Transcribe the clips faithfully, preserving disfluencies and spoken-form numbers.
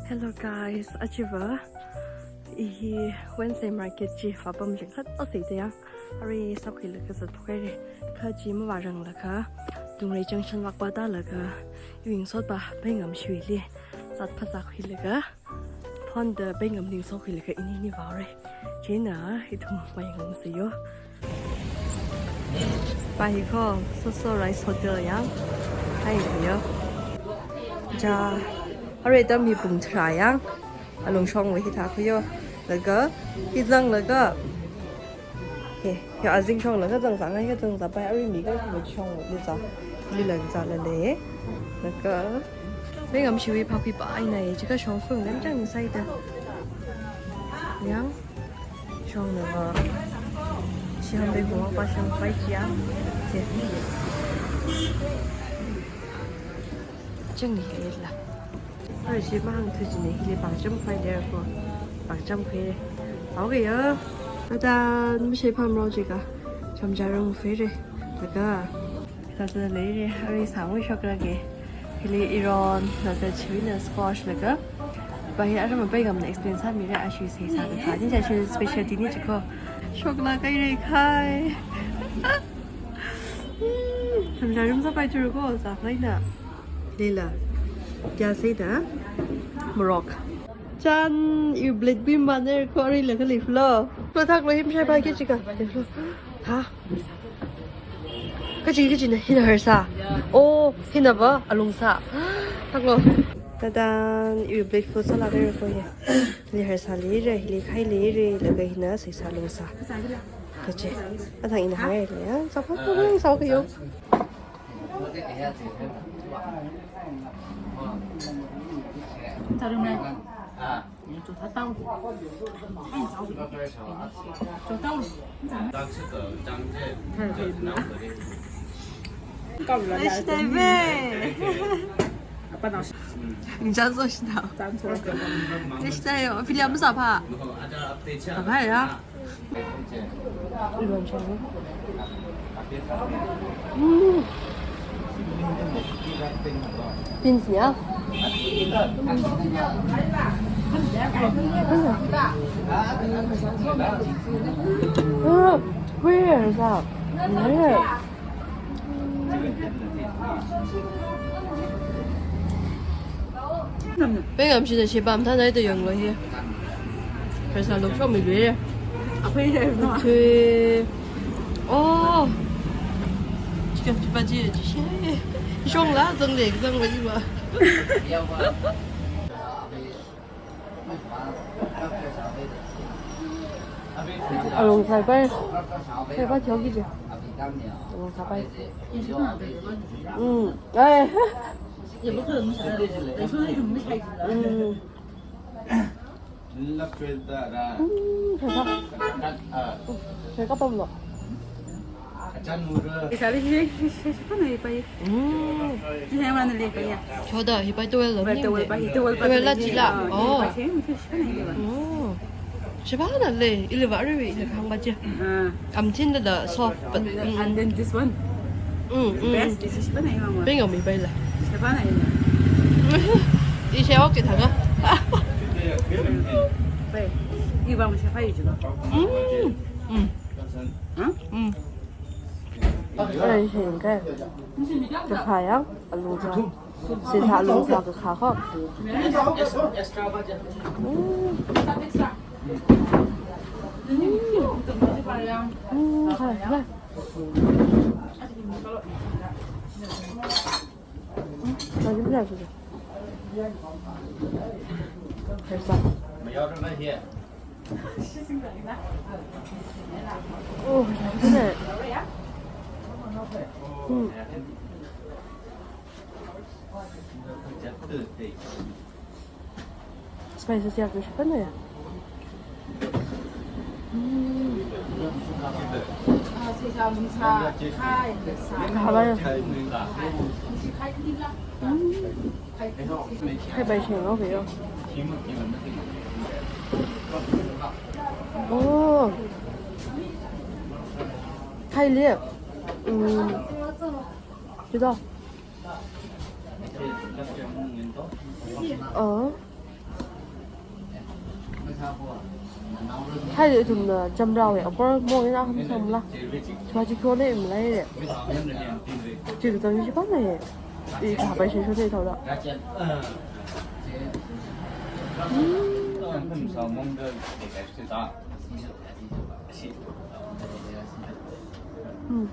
Hello guys, ajava i hi Wednesday market chi vāpam lingkhat asei da yang. Arui sākhuilaga zatphok haira. Kha chi mavāranglaga Dungrei Junction vak vātālaga iwui ngasotpa Paingam shiwuili zat phazākhuilaga, phonda Paingam ningsokhuilaga ini ini vāra. Chieina ithum vāyangsa yo. Pā hi kho, Soso Rice Hotel yang. Hai yo. Ja, arui atam hi pung tharā yang. Alungshongwui hithā kho yo. Laga, hi zanglaga. Hi, hi azingshonglaga zangzang, hi zangzang pai, arui mi kha hi shongwui zā. Li lan zālala. Laga, Paingam shiwui phākhuipa eina, chikha shongfa nganchang sai da. Yang. Shonglaga. Shiham bei gua pa shong pai chia. Che. Chang ni hela. Arui shi mahāngthu china hili pangcham khavai leira kho. Pangcham khavai. Okay yo. Adan mashei pamrao jiakha. Chamjarum khavai ra. Laga. Sāsā leira, arui sāngwui shoklaga. Hili iron, laga chiwuina squash laga. Pā hi aram Paigamna explain sāmira, ashi seisā kathā. Ni ja shi specialty ni chi kho. Shoklaga rai khai. Chamjarum sāpai churu kho, sākhaina. Leila. Kya seida? Morok. Chan, iwui blade beam banner kho, aruila khalei flow. Flow thaklu, hi mashei pā ki chikha. Flow. Ha? Kachi, kachina, hina harsā. Oh, hina va, alungsā. Thaklu. Tadan, iwui blade flow sālaga rai kho hi. Hili harsā leira, hili khai leira, laga hina seisā lungsā. Kachi. Athang ina hāngngai le ya. Sākha, sākha yo. Next time, eh. Apa nao? Janso shinao. Janso. Next time, oh, film sāpha. Sāpha ya. Mm. Beans ya. Mm. Where is that? Where? Paingam shida sheba mathānai da yanglu hi. Pheisā lukshokmilu. Akhoi ya no. Okay. Oh. Chicken chipa chi chi. Shongla zangla zangla iva. Alungsā pai. Sāpai thao ki chi. Alungsā pai. Mm. Ai. Mm. Mm, sāsā. Sāsā pamlo. Sāli hi, hi, hi, hi, pana hi pai. Mm. Hi hai mana le pai ya. Choda hi pai towel lo. Pai towel pai, towel pai. Towel la chila. Oh. Pai, hi, hi, hi, pana hi le. Oh. Sheba na le, ili va ri, ili khang ba je. Ah. Amthin da da soft, but, mm. And then this one. Mm, mm. Best is sheba na hi mama. Paingam mi pai la. Sheba na hi. I sheba okay thaga. Pai. I bang sheba yi jiba. Mm. Mm. Huh? Mm. Ai, sheng kai. Kakhā yang, alungsā. Seisā alungsā kakhā kho. Mm. Mm, khai, khai. Mm, khai, khai. Pheisā. Oh, shapana. Mm. Spices ya, shapana ya. Mm. Kahava ya. Mm. Khai pai sheng lo ke yo. Oh. Khai le. Mm. Chida. Oh. Haida ithumna chamrāwui akor mong ina hamsam la. Chua chi kyo le im lai re. Chi kazang chi pa na ye. I ka pai shi shi ne thao da. Hmm.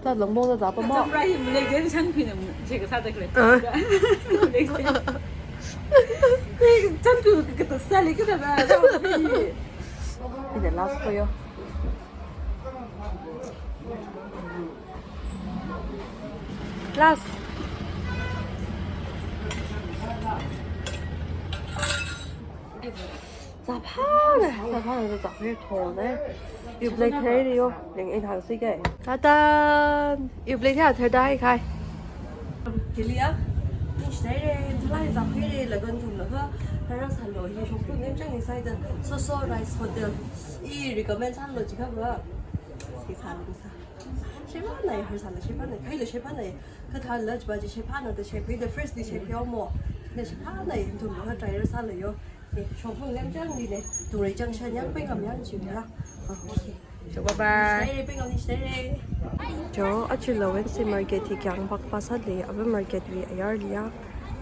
Zā lāngmong zā zāpa ma. Chamrā hi mlek den chang phi na mu, che kasā da kle. Chang phi ka ta sā le ka ta da. Ina last ko yo. Last. Zāphāna, zāphāna, zāphāna. Iwui plate thāhaira yo, leng in hāng si kai. Tatan, iwui plate thā thāda hai kai. Hili ya, ni shinaire, thalai zāphāhaira, lagan thumlaga, rāra sālu, hi shongfa ningchāng ni sāhaida, Soso Rice Hotel. I recommend sālu, chikha ba. Si sālu sa. Sheba nai, har sāla sheba nai, khaila sheba nai. Kathāla chiva chi sheba na da sheba, the first ni sheba mo. Na sheba nai, thumlaga try rāsālu yo. Ni, shongfa ningchāng ni le, tungrai junction yang, Peingam yang chi ya. Ah, okay. So, bye bye. Stay, Peingam ni stay. So, achi Lowensi market hi kyang pak pa sāli, ava market wui ayar li ya.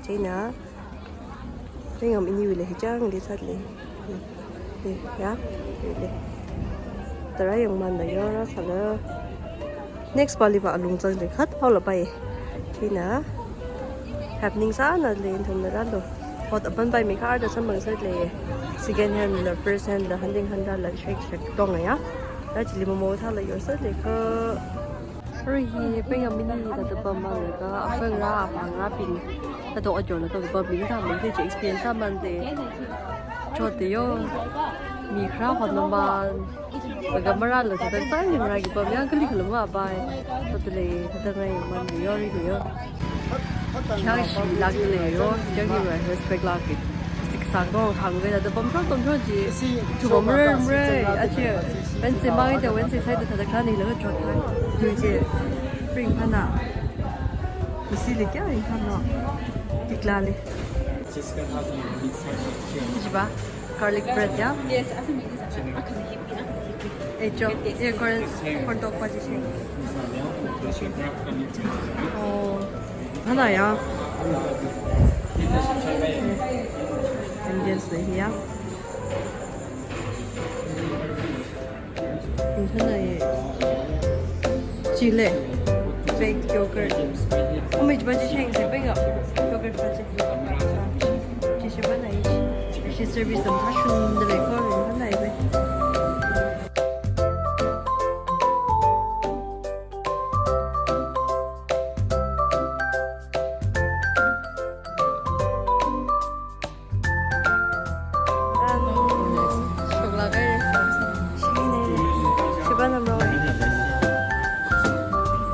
China, Peingam iniwui le hi chang li sāli. Hi, hi, ya, hi, hi. Tara yang man da yo rāsāla. Next pali va alung zang le khat haola pai. China, happening sāna le, ithumna rālu. Pot apan pai mi kar da samphang sāle. Second hand la, first hand la, hunting handa la, shake shake tong ya. Rā chili momo thāla yo sāle ka. Rui hi Peingam ini ta ta pam ma laga, apang rā, apang rābing. Ta to ajo na ta pam bing ta man te experience a man te. Chot te yo. Mi kharā hon na man. Laga marālu ta ta sai ni marā ki pam yang kali kala ma bai. Chot te le, ta ta ngai man yo ri yo. Chang shi lak le yo, chang hi respect lak ki. Sik sang dong khang ga ta pam chot pam chot ji. Tu pam re re, achi. Wednesday mang ita Wednesday sai ta ta kani la chot khai. Tu je. Ring phana. Isi le kya ring phana? Tikla le. Ji ba? Garlic bread ya? Yes, as a Eh, jo. Ye corn, corn dog pa ji sheng. Oh. Hana ya. Ambience le hi ya. Hana ye. Chile. Baked yogurt. Umi ji pa ji sheng se, Peingam. Yogurt pa ji. Chi shi pa na yi. Chi service tam ta shun da le ko, hana ye. Shokla kai. Shine. Shiba namro.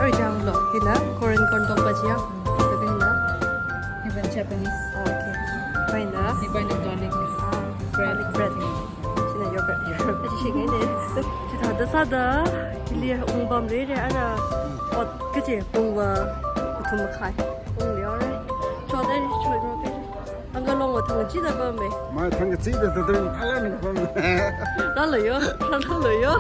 Ori jang lo. Hina Korean corn dog pa jiya. Hina. Even Japanese. Okay. Hina. Hina garlic. Ah, bread. Garlic bread. China yogurt. Achi shi ngai ne. Chithāda sāda, hili ung pam re re, ana ot kaje pung va kathum makhai. Ung le re. Chot re, chot ro re. Anga long va thang chida pam me. Mai thang chida da da kala nang pam. Rālu yo, rālu yo.